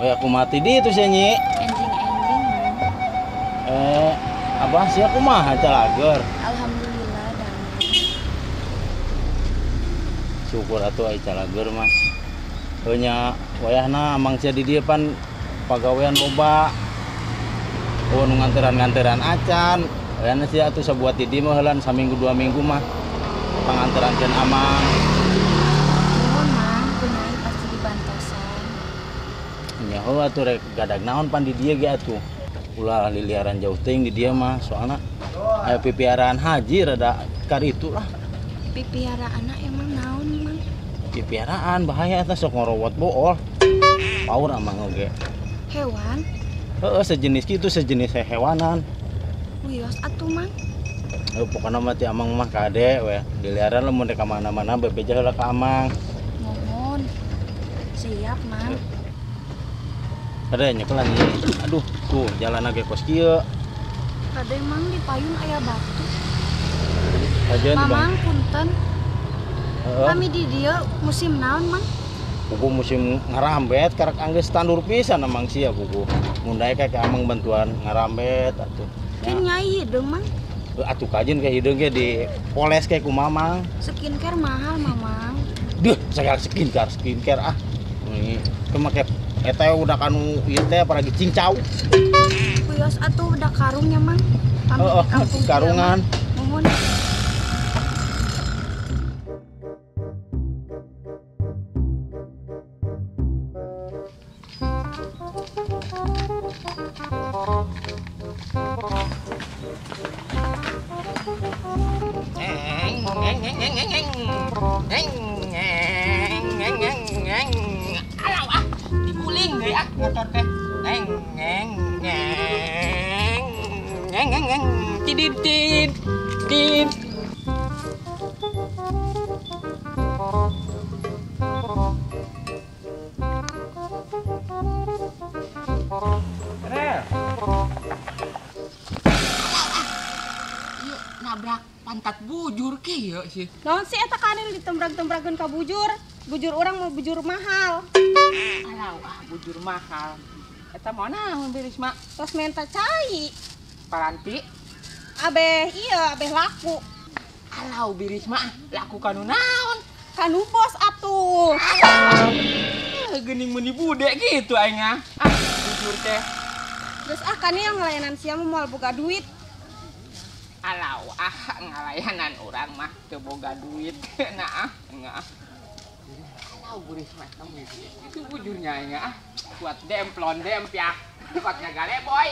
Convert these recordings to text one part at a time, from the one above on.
Oh aku mati di itu sih Nyi. Enjing-enjing Mang. Abah sih aku mah calager. Alhamdulillah damai. Syukur atuh ai calager mah. Heuh nya wayahna amang sia di dieu pan pagawean loba. Oh nu nganteran-nganteran acan. Wayahna sia atuh sabuat di dieu mah heulan saminggu dua minggu mah panganterankeun amang. Nuhun Mang, ku Nyai pasti dibantosan. Nya heuh atuh rek gadag naon pan di dieu ge atuh. Ulah liliaran jauh teuing di dieu mah soalna aya pipiaraan haji rada karitu lah. Pipiaraan emang naon Mang? Pipiaraan bahaya eta sok ngorowot bool. Paur amang oge. Hewan? Heeh, sejenis kitu, sejenis hewanan. Wios atuh Mang. Heuh pokona mah ti amang mah kade we. Diliaran lamun rek ka mana-mana bebeja heula ka amang. Nuhun. Siap Mang. Kade nyekelan ieu. Aduh, tuh jalanna ge kos kieu. Kade Mang di payun aya batu. Kajeun Mamang punten. Heeh. Kami di dieu musim naon Mang? Buku musim ngarambet karek anggeus tandur pisan amang sia buku. Mun daek ka amang bantuan ngarambet atuh. Kan Nyai hideung Mang. Atuh kajeun ke hideung ge dipoles ke ku mamang. Skincare mahal Mamang. Duh, segala skincare ah. Ini make eta udah kanu ieu teh apalagi cincau. Wios atuh udah karungnya Mang. Pamit oh, kampung karungan. Nuhun. Alau ah, diguling deui ah motor teh. Neng neng neng neng neng neng tidid tid tid. Rel. Ieu nabrak pantat bujur kieu sih. Naon sih eta kanil ditembrag-tembrageun ka bujur? Bujur orang mau bujur mahal. Alau ah bujur mahal. Eta mau naon Birisma? Tos menta cai. Paranti? Abeh iya, abeh laku. Alau Birisma, laku kanu naon? Kanu bos atuh. Geuning meuni bude gitu aing ah. Ah, bujur teh. Terus ah kanil ngelayanan sia moal boga duit. Alau ah ngalayanan urang mah teu boga duit. Nah ah, enggak. Alau Birisma kamu itu bujurnya aing ah. Kuat demplon dempiak. Kuatnya gale boy.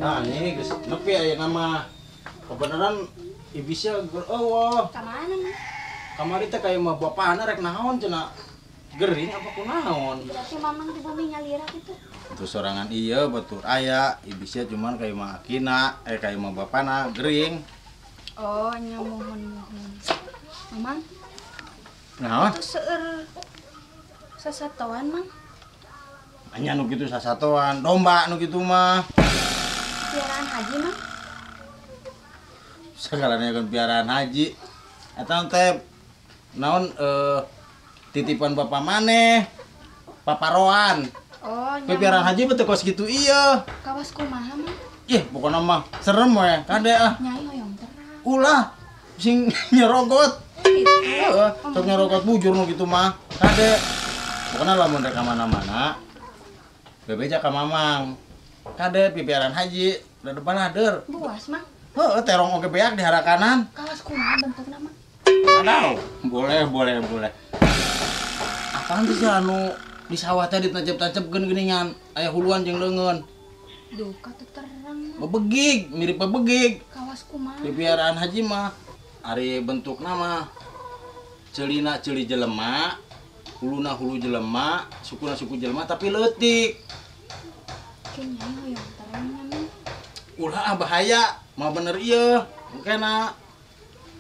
Nah, ini geus nepi ayeuna mah. Kebenaran ibisnya eueuh. Ka mana Mang? Kamari teh kaya mah bapana rek naon cenah. Gering apa kunaon? Berarti Mamang di bumi nyalira gitu. Itu sorangan iya batur aya, ibisnya cuman kaya mah akina, kaya mah bapana gering. Oh, nya muhun-muhun. Mamang? Naon? Itu seueur sasatoan, Mang. Anya nu kitu sasatoan, domba nu kitu mah. Piaraan haji, Mang. Segalanya kan piaraan haji. Eta teh naon titipan bapak maneh, paparoan. Oh, nya. Piaraan haji betul kos kitu iya. Kawas kumaha, Mang? Ih, pokona mah serem we, kade ah. Nyai hoyong terang. Ulah sing nyerogot. Gitu. Heeh, sok nyerogot bujur nu kitu mah. Kade. Pokona lamun rek ka mana-mana bebeja ka Mamang. Kade pipiaran haji, da depan hader. Buas, Mang. Heeh, terong oge beak di harakanan. Kawas kumaha bentukna, Mang? Aduh, boleh, boleh, boleh. Apaan sih anu di sawah teh ditancep-tancepkeun geuningan, aya huluan jeung leungeun. Duka teu terang. Bebegig, mirip bebegig. Kawas kumaha? Pipiaraan haji mah ari bentukna mah ceulina ceuli jelema, huluna hulu jelema, sukuna suku jelema tapi leutik. Nyai hoyong terang nya, Mang. Ulah ah bahaya, mah bener ieu, engkena.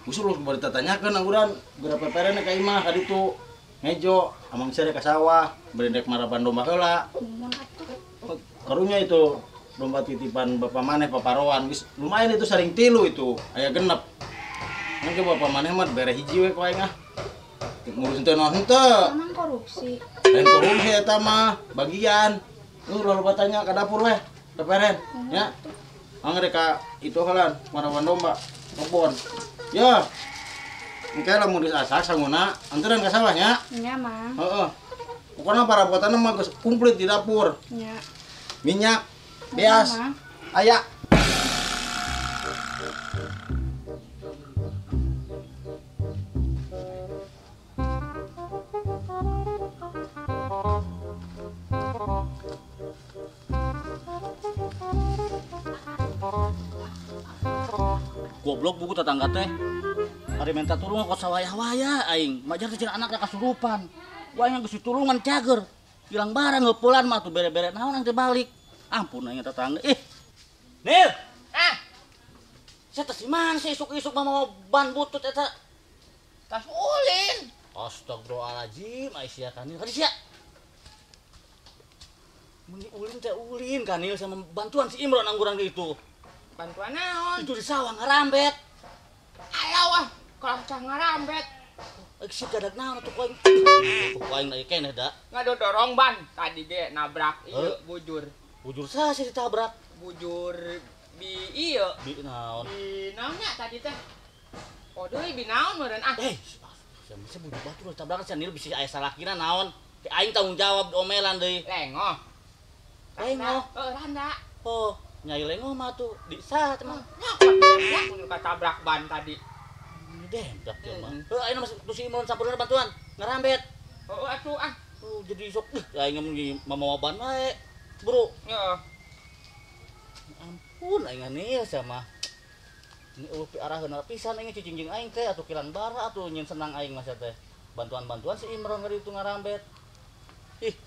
Geus lu bari tatanyakeun angguran geura peperene ka imah ka ditu. Ngejo amang sia ka sawah, bari rek maraban domba heula. Nuhun atuh. Karunya itu domba titipan bapak maneh paparoan geus lumayan itu saring tilu itu aya genep. Engke bapak maneh mah bere hiji we ku aing ah. Ngurus teh naon henteu. Emang korupsi. Lain korupsi eta mah bagian. Lu lalu tanya ka dapur weh, peperen ya. Angger ka itu halan maraban domba kebon. Ya. Engke lamun geus asak sanguna anteran ka sawah nya. Nya, Mang. Heeh. Pokona parabotanna mah geus komplit di dapur. Nya. Minyak, beas, aya. Goblok buku tetangga teh. Hari minta tulung kok sawayah-wayah aing. Majar teh anakna kasurupan. Wah yang geus ditulungan cager. Hilang barang ngeupulan mah tuh bere-bere naon teh balik. Ampun aing tetangga. Ih. Nil. Ah. Saya teh man sih isuk-isuk mah mau ban butut eta. Tas ulin. Astagfirullahaladzim, Aisyah kanil. Tadi sia. Meni ulin teh ulin kanil sama bantuan si Imron angguran itu. Bantuan naon? Itu di sawah ngarambet. Alah wah, kalau cah ngarambet. Sip dadak naon atuh ku aing. Tuh ku aing lagi keneh da. Ngadodorong ban tadi ge nabrak ieu bujur. Bujur saha sih ditabrak? Bujur bi ieu. Bi naon? Bi naonnya tadi teh? Oh deui bi naon meureun ah. Eh, sia bujur batur ditabrak sia nil bisi aya salakina naon. Aing tanggung jawab omelan deui. Lengoh. Lengoh. Heeh, randa. Oh. Nyai lengoh mah tuh di sah teman. Nyokot kudu katabrak ban tadi. Dembrak dia mah. Heuh ayeuna masuk si Imron sampurna bantuan ngarambet. Heuh atuh ah. Tuh jadi sok aing mun mamawa ban wae. Bro. Heeh. Ampun aing aneh sama. Ini eueuh piaraheun pisan aing cicing jeung aing teh atuh kilang bara atuh nyeun senang aing mah teh. Bantuan-bantuan si Imron ngari itu ngarambet. Ih.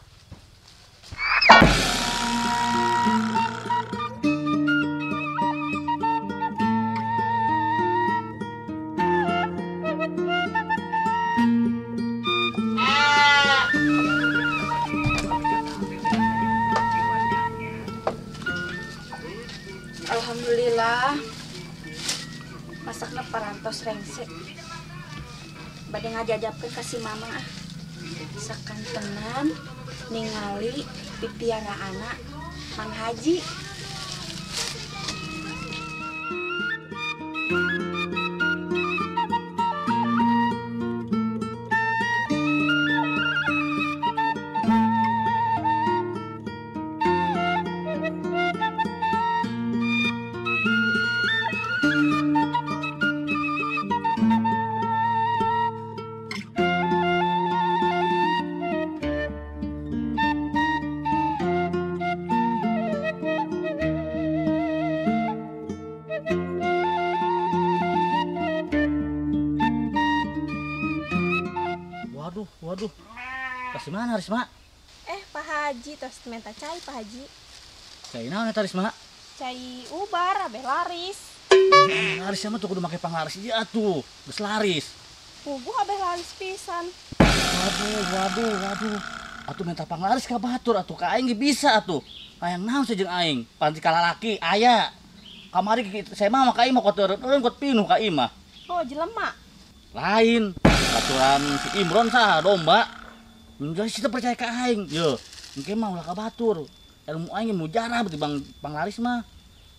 Alhamdulillah masakna parantos rengse. Bade ngajajapkeun ka si mama ah. Sakantenan ningali pipiara anak Mang Haji. Waduh, kasih mana Risma? Pak Haji, tos minta cai Pak Haji. Cai naon eta Risma? Cai ubar, abeh laris. Laris mah tuh kudu make panglaris ieu atuh, geus laris. Puguh abeh laris pisan. Waduh. Atuh minta panglaris ka batur atuh ka aing ge bisa atuh. Hayang naon sih jeung aing? Panti kalalaki aya. Kamari saya mah ka imah kotor, eureun kot pinuh ka imah. Oh, jelema. Lain. Baturan si Imron saha domba. Jadi sih percaya ka aing. Ye, engke mah ulah ka batur. Ilmu aing mujarab di bang panglaris mah.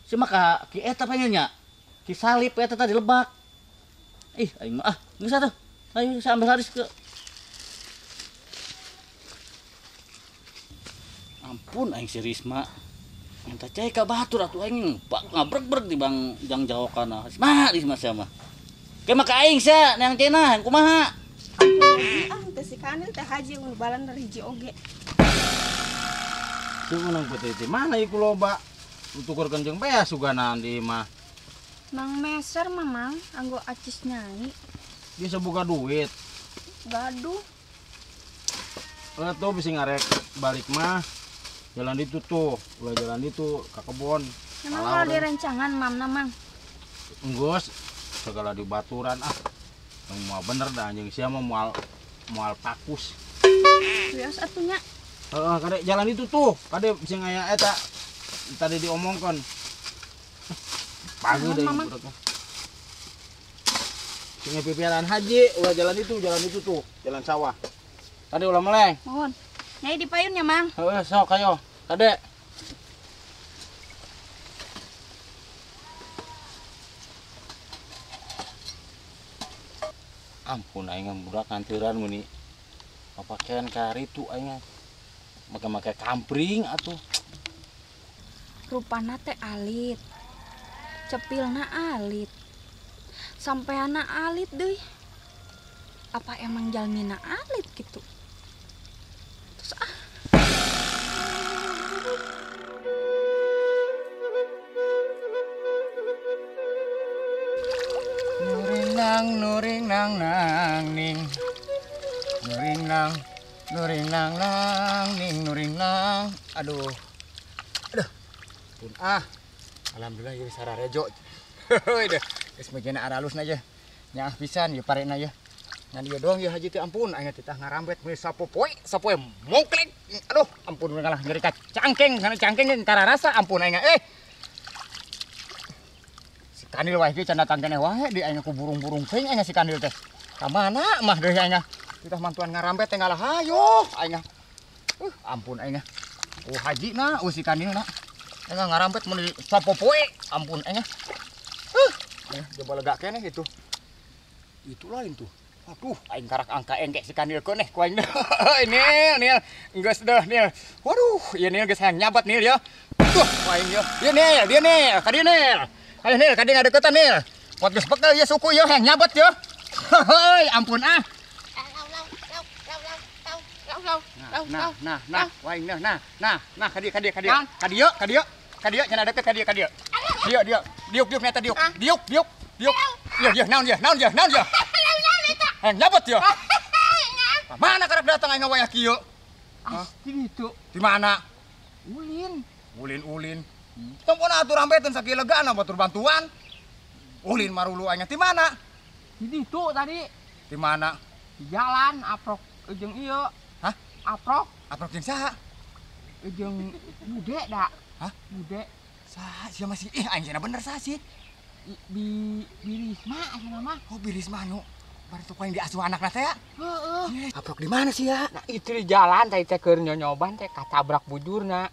Si mah ka ki eta pengen nya. Ki salib eta tadi lebak. Ih, aing mah ah, geus atuh. Ayo saya ambil laris ke. Ampun aing si Risma. Minta cai ka batur atuh aing ngabrek-brek di bang jang jawokana. Risma, Risma sia mah. Ke mah ka aing sia neang cenah kumaha? Ampun ah teh si Kanil teh Haji balan hiji oge. Sing menang putih mana iku loba. Tukurkeun jeung beas suganan di imah. Mang meser mamang anggo acis nyai. Bisa buka duit. Gaduh. Tuh bisa ngarek balik mah. Jalan itu tuh, ulah jalan itu ke kebon. Emang kalau direncangan mamna mang. Enggeus, segala dibaturan ah. Moal bener dah anjing sia mah moal moal pakus. Wios atuh nya. Heeh, kade jalan itu tuh, kade sing aya eta tadi diomongkeun. Pagu deui budakna. Sing pipiaran haji ulah jalan itu tuh, jalan sawah. Tadi ulah meleng. Mohon. Nyai di payun nya, Mang. Heeh, sok ayo. Kade. Ampun aing budak ngantiran meni. Papakean karitu aing. Make-make kampring atuh. Rupana teh alit. Cepilna alit. Sampeana alit deui. Apa emang jalmina alit gitu? Terus ah. Nuring nuring nang nang ning. Nuring nang nuring nang nang ning nuring nang. Aduh. Aduh. Pun ah. Alhamdulillah ieu sararejo. Heuy deh. Geus mejena aralusna ye. Nyaah pisan ieu parena ye. Ngan ieu doang ieu haji teh ampun aing teh ngarambet meuli sapopoe, sapoe mongklek. Aduh, ampun ngalah nyeri ka cangkeng, kana cangkeng kararasa ampun aing eh. Si kanil wae kieu can datang keneh wae di aing ku burung-burung teuing aing si kanil teh. Ka mana mah deui aing. Titah mantuan ngarambet teh ngalah hayo aing. Ampun aing. Oh haji na, oh si kanil na. Aing ngarambet meuli sapopoe, ampun aing. Coba lega keneh itu. Itu lain tuh. Aduh, aing karak angka engkek si kanil keneh ku aing. Nil, Nil. Geus deuh Nil. Waduh, ieu Nil geus hayang nyabat Nil ya. Tuh, ku aing ya. Ieu Nil, dia Nil, ka dieu Nil. Ayo Nil, ka dieu ngadeukeutan Nil. Pot geus bekel ieu suku ieu hayang nyabat ya. Heuy, ampun ah. Nah, nah, nah, ku aing nah, nah, nah, nah, ka dieu, ka dieu, ka dieu. Ka dieu, ka dieu. Ka dieu cenah deukeut ka dieu, ka dieu. Dieu, dieu. Diuk, diuk nyata diuk. Diuk, diuk, diuk. Ieu, ieu, naon ieu, naon ieu, naon ieu. Hayang nyabet ya. Mana karek datang aing wayah kieu? Asti itu. Di mana? Ulin. Ulin ulin. Tempona atuh rambeteun sakieu legana batur bantuan. Ulin marulu aing di mana? Di ditu tadi. Di mana? Di jalan aprok jeung ieu. Hah? Aprok. Aprok jeung saha? Jeung bude da. Hah? Bude. Saha sia masih ih aing cenah bener saha sih? Bi Birisma cenah mah. Oh Birisma anu. Baru tuh yang diasuh anakna teh ya? Heeh. Aprok di mana sih ya? Nah, itu di jalan tadi teh keur nyonyoban teh katabrak bujurna.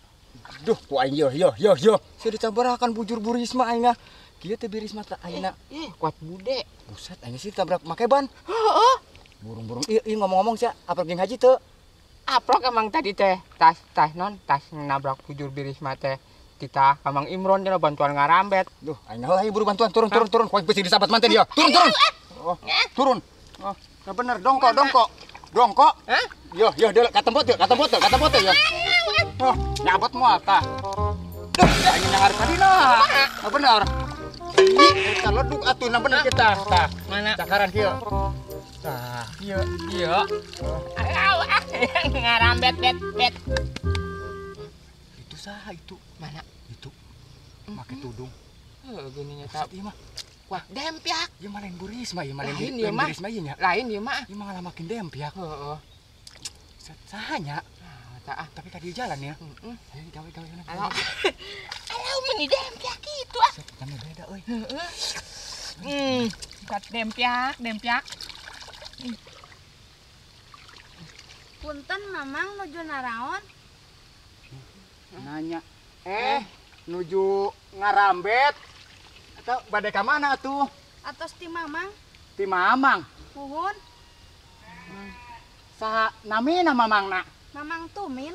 Duh, ku aing yo yo yo yo. Sia ditabrakan bujur Bu Risma aing ah. Kieu teh Birisma teh aing. Ih, kuat bude. Buset, aing sih ditabrak make ban. Heeh. Burung-burung ieu ieu ngomong-ngomong sia, aprok jeung haji teu? Aprok emang tadi teh tas tas non tas nabrak bujur Birisma teh. Kita Amang Imron cenah bantuan ngarambet. Duh, aing heula buru bantuan turun turun turun. Ku aing bisi disabat manten dia. Turun turun. Oh, turun. Oh, nah bener dongkok dongkok. Dongkok. Hah? Yo yo deuleu ka tempat yeuh, ka tempat teu, ka tempat teu ya. Oh, nyabot moal tah. Duh, aing nyangar kadina. Nah bener. Ih, kita leduk atuh nah bener kita. Tah, mana? Cakaran kieu. Tah, kieu. Ieu. Aw, ah, ngarambet bet bet. Itu saha itu? Mana? Itu. Make tudung. Heuh, geuning eta. Ieu mah kuat dempiak. Ieu mah lain Bu Risma, ieu mah lain ieu mah. Risma ieu nya. Lain ieu mah. Ieu mah ngalah makin dempiak. Heeh. Saha nya? Nah, tah ah. Tapi ka dieu jalan ya. Heeh. Ayo gawe gawe sana. Alah. Alah meni dempiak kitu ah. Kami beda euy. Heeh. Kuat dempiak, dempiak. Punten Mamang nuju naraon? Nanya. Nuju ngarambet. Atau bade ka mana tuh? Atos ti Mamang. Ti Mamang. Puhun. Saha namina Mamangna? Mamang Tumin.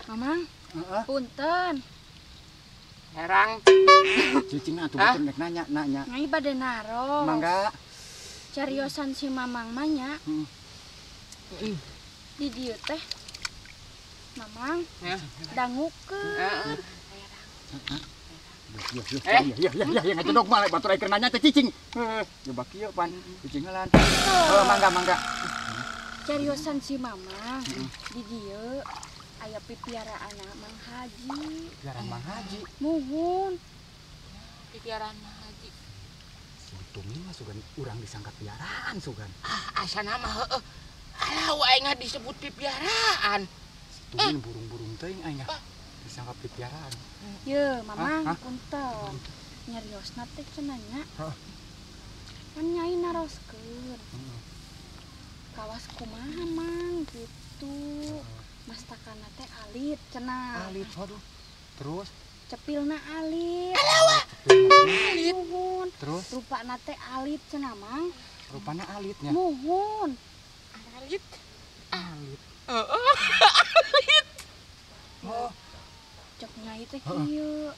Mamang. Heeh. Punten. Herang. Cicing atuh punten rek nanya nanya. Ngai bade naros. Mangga. Cariosan si Mamang mah nya. Heeh. Di dieu teh. Mamang. Dangukeun. Iya iya iya iya ngacedok mah batur aing keur nanya teh cicing. Heuh, coba kieu pan cicing heulan. Heuh, mangga mangga. Cariosan si Mamang di dieu aya pipiaraan Mang Haji. Pipiaraan Mang Haji. Muhun. Pipiaraan Mang Haji. Disebut Tumin mah sugan urang disangka piaraan sugan. Ah, asana mah heueuh. Alah aing disebut pipiaraan. Si Tumin burung-burung teuing aing disangka pipiaraan. Ye, Mamang punten. Nyariosna teh cenah nya. Heeh. Kan nyai naroskeun. Kawas kumaha Mang gitu. Mastakana teh alit cenah. Alit, waduh. Terus cepilna alit. Alah, alit. Muhun. Terus rupana teh alit cenah Mang. Rupana alitnya. Muhun. Alit. Alit. Heeh, alit. Oh. Cek nyai teh kieu.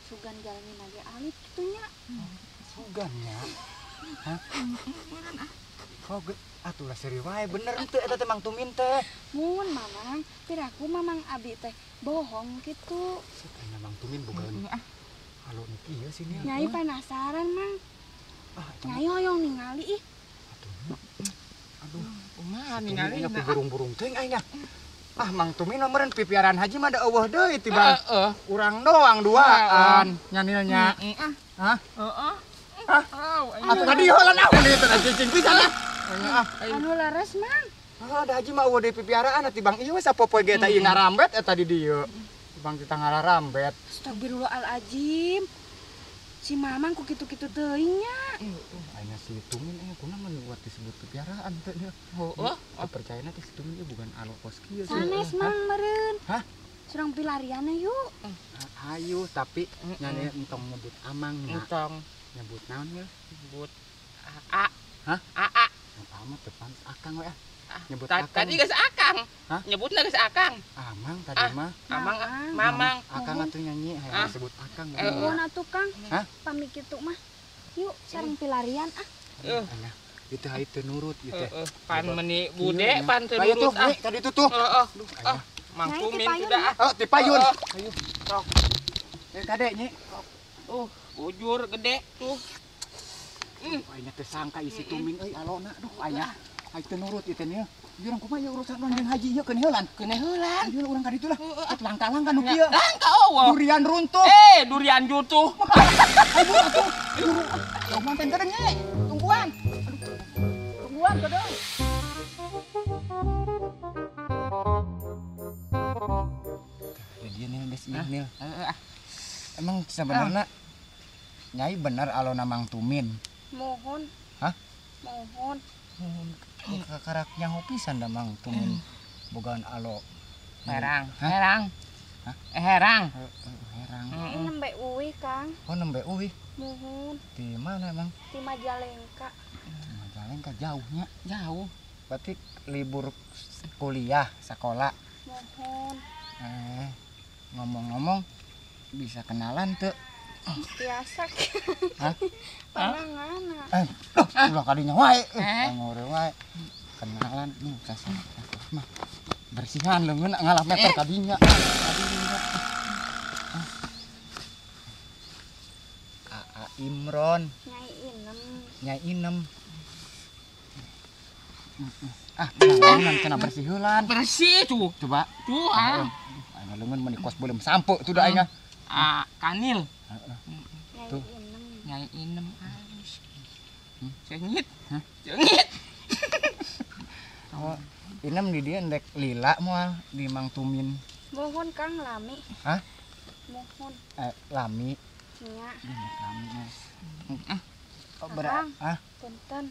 Sugan jalmi ge alit kitu nya. Sugan nya. Hah? Kok atuh lah seuri wae bener henteu eta teh Mang Tumin teh. Mun Mamang, piraku Mamang abi teh bohong kitu. Saena Mang Tumin bogaeun. Halo nu kieu sih nya. Nyai penasaran Mang. Ah, nyai hoyong ningali ih. Atuh. Aduh, kumaha ningali na burung-burung teuing aing. Ah, Mang Tumin mah meureun pipiaraan haji mah da eueuh deui tibang. Urang doang duaan nyanilnya. Hah? Heeh. Hah? Atuh ka dieu heula naon ieu teh cicing pisan ah. Anu leres Mang. Oh, da haji mah eueuh deui pipiaraan tibang ieu we sapopoe ge eta ieu ngarambet eta di dieu. Tibang kita ngararambet. Astagfirullahalazim. Si Mamang ku kitu-kitu teuing nya. Aing si Tumin kunaon buat disebut pipiaraan teh nya. Heeh. Percayana teh si Tumin ieu bukan alo kos kieu. Sanes Mang meureun. Hah? Surang pilariana yuk. Hayu tapi nyane entong nyebut Amang nya. Entong nyebut naon nya? Nyebut A. Hah? AA. Apa mah depan Akang we ah. Nyebut Akang. Tadi geus Akang. Hah? Nyebutna geus Akang. Amang tadi mah. Amang, Mamang. Akang atuh nyanyi hayang disebut Akang. Nuhun atuh Kang. Hah? Pami kitu mah. Yuk sareng pilarian ah. Heeh. Itu hayu teu nurut ieu teh. Heeh, pan meuni bude pan teu nurut ah. Tadi itu tuh. Heeh. Ah, Mang Tumin sudah ah. Oh, tipayun. Ayo. Sok. Kade nyi. Bujur gede tuh. Aing teh sangka isi Tumin euy alona duh aing. Aing teu nurut ieu teh nya. Jurang kumaha ieu urusan urang jeung haji ieu keun heulan. Keun heulan. Ieu urang ka ditu lah. Langka-langka nu kieu. Langka eueuh. Durian runtuh. Durian jutuh. Ayo atuh. Ayo manten teh nyi. Tungguan. Tungguan kadang. Tah dia nih geus ieu Nil. Heeh. Emang sebenarnya Nyai bener alona Mang Tumin. Mohon. Hah? Mohon. Mohon. Kakarak nyaho pisan da Mang Tumin. Bogaan alo. Herang. Herang. Hah? Herang. Herang. Ini nembe uwi, Kang. Oh, nembe uwi. Mohon. Di mana emang? Di Majalengka. Majalengka jauhnya. Jauh. Berarti libur kuliah, sekolah. Mohon. Ngomong-ngomong bisa kenalan tuh. Biasa. Hah? Panangan. Ulah kadinya wae. Ngore wae. Kenalan nih sasana mah. Bersihan leungeun ngalah meter kadinya. Kadinya. Aa Imron. Nyai Inem. Nyai Inem. Ah, kenalan cenah bersih heulan. Bersih tuh. Coba. Tuh ah. Aing leungeun meuni kos beuleum sampo tuh da aing. Ah, kanil. Tuh. Nyai Inem halus. Cengit. Hah? Cengit. Oh, Inem di dia ndek lila moal di Mang Tumin. Mohon Kang lami. Hah? Mohon. Lami. Nya. Lami. Oh, berat. Ah, punten.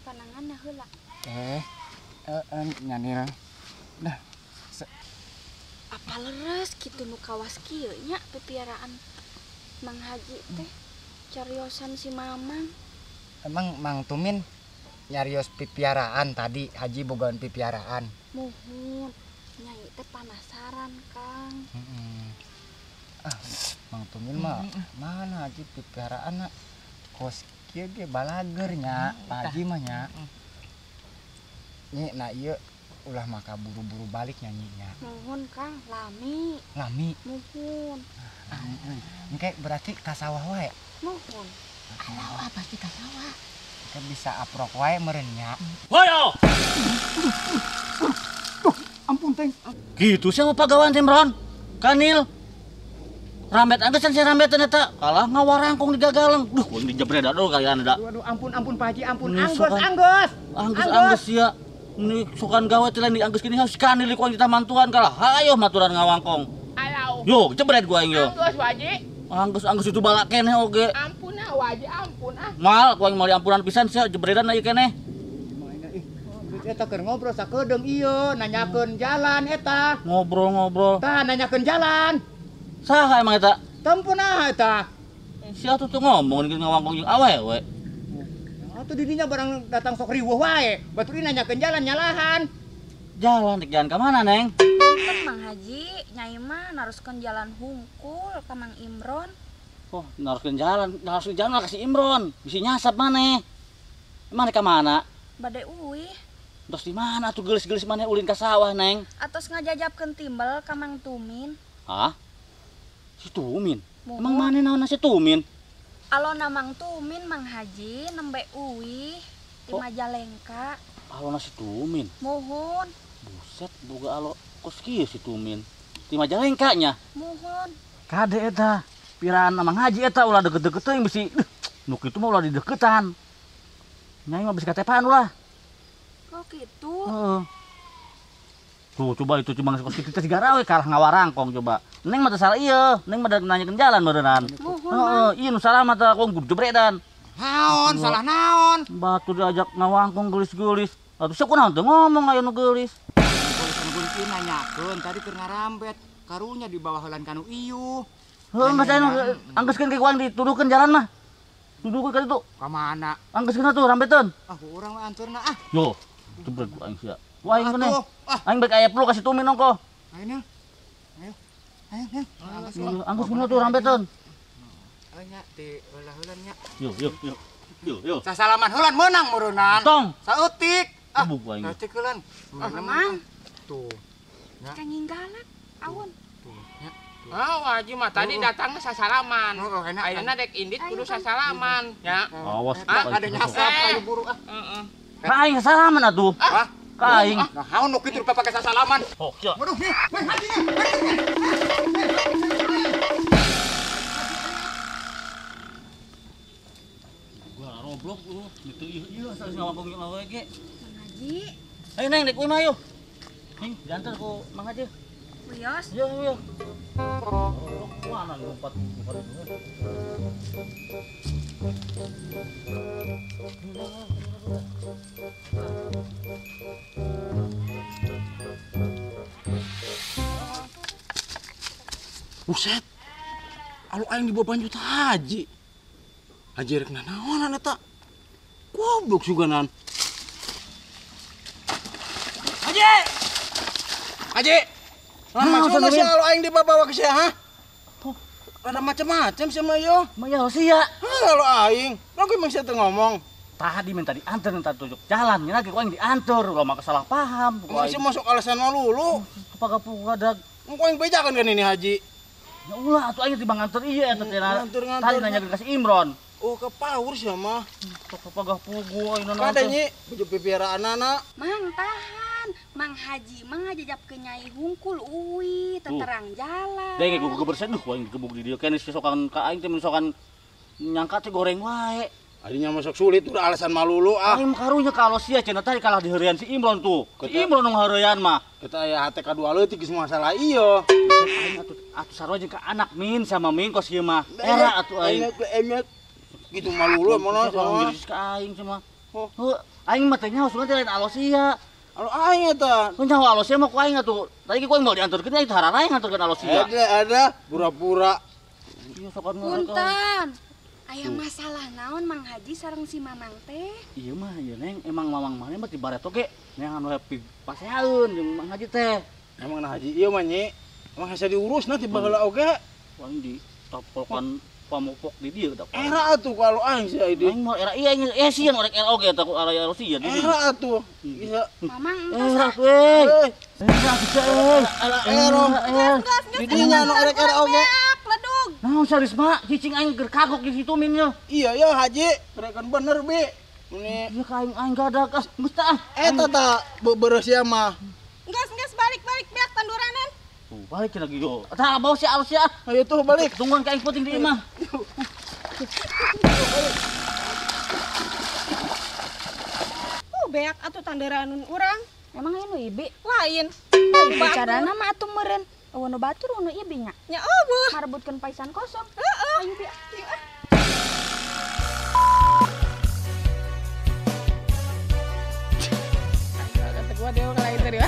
Panangan heula. Nyanil. Dah. Apa leres kitu nu kawas kieu nya pipiaraan Mang Haji teh cariosan si Mamang. Emang Mang Tumin nyarios pipiaraan tadi, Haji bogaan pipiaraan. Muhun, nyai teh penasaran Kang. Ah, Mang Tumin mah mana Haji pipiaraan kos kieu ge balager nya, Pak Haji mah nya. Nyi, nah ieu ulah maka buru-buru balik nyanyinya. Muhun Kang, lami. Lami. Muhun. Engke berarti ka sawah wae. Muhun. Alah, pasti ka sawah. Engke bisa aprok wae meureun nya. Hoyo. Duh, ampun teh. Gitu sih sama pagawan Simron. Kanil. Rambet anggesan si rambetan eta kalah ngawarangkong digagaleng. Duh, kuing dijebret aduh kalian da. Aduh, ampun ampun Pak Haji, ampun. Anggus anggus. Anggus anggus sia. Ini sokan gawe teh lain dianggeus gini harus kanil ku aing mantuan kalah. Hayo maturan ngawangkong. Alau. Yo, jebret gua aing yo. Anggus Haji. Anggus anggus itu balak keneh oge. Ampun ah Haji, ampun ah. Mal ku aing mau diampunan pisan sia jebredan ieu keneh. Eta keur ngobrol sakedeung ieu nanyakeun jalan eta. Ngobrol-ngobrol. Tah nanyakeun jalan. Saha emang eta? Tempun ah eta. Sia tuh ngomong jeung ngawangkong jeung awewe. Atuh didinya barang datang sok riweuh wae. Batur nanyakeun jalan nyalahan. Jalan rek jalan ka mana, Neng? Punten Mang Haji, nyai mah naruskeun jalan hungkul ka Mang Imron. Oh, naruskeun jalan ka si Imron. Bisi nyasap maneh. Maneh ka mana? Bade uih. Terus di mana tuh geulis-geulis maneh ulin ka sawah, Neng? Atos ngajajapkeun timbel ka Mang Tumin. Hah? Si Tumin? Emang maneh naon si Tumin? Alona Mang Tumin Mang Haji nembe uih di Majalengka. Alona si Tumin? Muhun. Buset, boga alo kos kieu si Tumin. Di Majalengka nya? Muhun. Kade eta, piraan Mang Haji eta ulah deket-deket teuing bisi. Nu kitu mah ulah dideketan. Nyai mah bisi katepaan ulah. Kok kitu? Heeh. Tuh coba itu cuma kos kitu teh sigara we kalah ngawarangkong coba. Neng mah teu salah ieu, neng mah nanyakeun jalan meureunnan. Heeh, ieu nu salah mah teh kong jebredan. Naon salah naon? Batu diajak ngawangkong geulis-geulis. Atuh sia kunaon teu ngomong aya nu geulis. Geulis anu geulis ieu nanyakeun tadi keur ngarambet, karunya di bawah heulan kanu ieu. Heuh, geus aya anggeuskeun ke ku aing dituduhkeun jalan mah. Tuduhkeun ka ditu. Ka mana? Anggeuskeun atuh rambeteun. Ah, ku urang mah anturna ah. Yo, jebret ku aing sia. Ku aing keneh. Aing baik aya perlu kasih Tumin ongkoh. Ayo Neng. Ayo. Ayo Neng. Anggeuskeun atuh rambeteun. Ayo nya di heula-heulan nya. Yo yo yo. Yo yo. Sasalaman heulan meunang meureunnan. Tong. Saeutik. Ah, saeutik heulan. Mang. Tuh. Nya. Kanginggalak awon. Tuh nya. Oh, Haji mah tadi datangnya sasalaman. Ayeuna dek indit kudu sasalaman nya. Awas ada nyasap ayo buru ah. Heeh. Ka aing sasalaman atuh. Hah? Ka aing. Nah, haun nu kitu pake sasalaman. Oh, kieu. Waduh, nih, Haji. Gua roblok lu, gitu ieu asal ngawangkong jeung awewe ge. Mang Haji. Ayo Neng, dek mah ayo. Neng, diantar ku Mang Haji. Wios. Yo yo. Mana lompat lompat. Buset. Alo aing dibawa banjut haji. Haji rek nanaonan eta. Goblok suganan. Haji. Haji. Nah, maksudna si alo aing dibawa ke sia, ha? Ada macam-macam sih mah yo. Mah ya sia. Hah, alo aing. Lah emang sia teu ngomong. Tadi minta diantar, minta tunjuk jalan, lagi ku aing diantar, ulah mah salah paham. Masih masuk alasan melulu. Kepaga-pugadag. Ku aing bejakan kan ini haji. Ya ulah atuh aing tibang nganter ieu eta teh. Nganter-nganter. Tadi nanyakeun ka si Imron. Oh, kepaur sia mah. Kepagah pugu aing nanaon. Kada nyi, baju pipiraanana. Mang tahan, Mang Haji mah ngajajapkeun nyai hungkul uwi, teterang jalan. Denge ku gebersen duh aing digebuk di dieu keneh sokan ka aing teh mun sokan nyangka teh goreng wae. Adinya masuk sulit udah alasan malulu ah. Aing karunya kalau sia cenah tadi kalah diheureuyan si Imron tuh. Si Imron nu ngaheureuyan mah. Kita aya hate kadua leutik geus masalah ieu. Aing atuh sarua jeung ka anak min sama min kos ieu mah. Era atuh aing. Enak gitu malulu mana sama. Ka aing sama. Heuh, aing mah teh nyaho sugan teh lain alosia. Alo aing eta. Mun nyaho alosia mah ku aing atuh. Tadi ku aing mau diantarkeun aing teh hararae nganterkeun alosia. Ada pura-pura. Ieu sokan Punten. Aya masalah naon Mang Haji sareng si Mamang teh? Iya mah ieu Neng, emang Mamang maneh mah tibaret oge neangan anu happy paseaeun jeung Mang Haji teh. Emang nah Haji ieu mah nyi, emang hese diurus na tiba heula oge. Aing di topolkan pamopok di dieu da. Era atuh kalau aing sih aing. Aing mah era iya aing eh sieun orek era oge eta ku araya sieun. Era atuh. Bisa. Mamang era euy. Era atuh euy. Era. Di dinya anu orek era oge. Naon Sarisma, cicing aing keur kagok di situ min nya. Iya ya Haji, gerekan bener bi. Ini ieu ka aing aing gadag ah, geus tah. Eta ta beubeureuh sia mah. Geus geus balik-balik beak tanduranan. Tuh, Balik lagi yo. Tah bawa si alus ya. Ayo tuh balik. Tungguan ka aing puting di imah. Beak atuh tanderanun urang. Emang aya nu ibi? Lain. Bicarana mah atuh meureun. Eueuh nu batur nu ibi nya. Nya eueuh. Marebutkeun paisan kosong. Heeh. Ayo bi. Kata gua dewa lain dari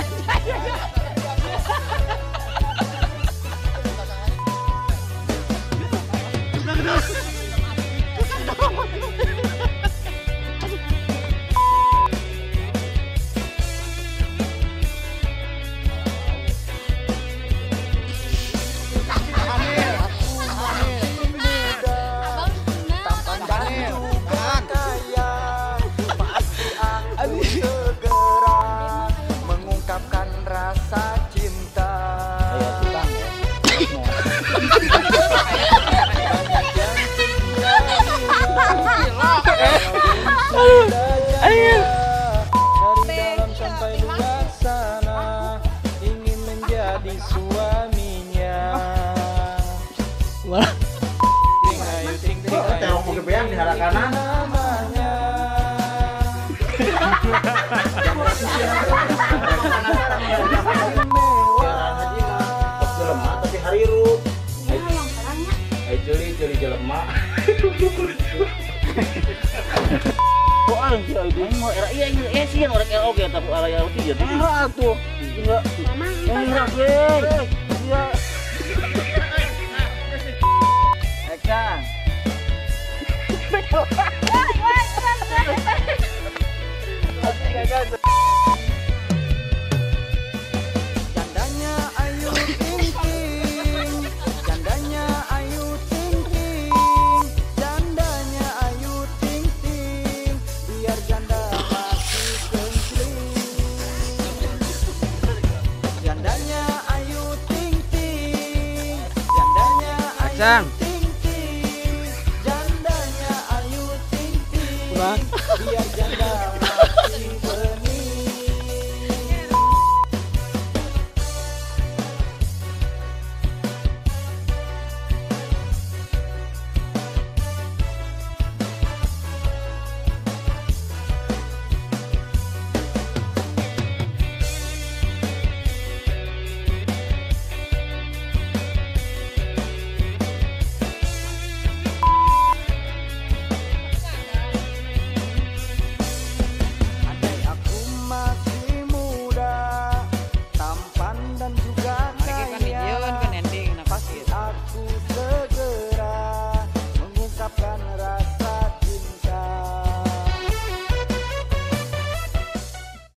Kacang.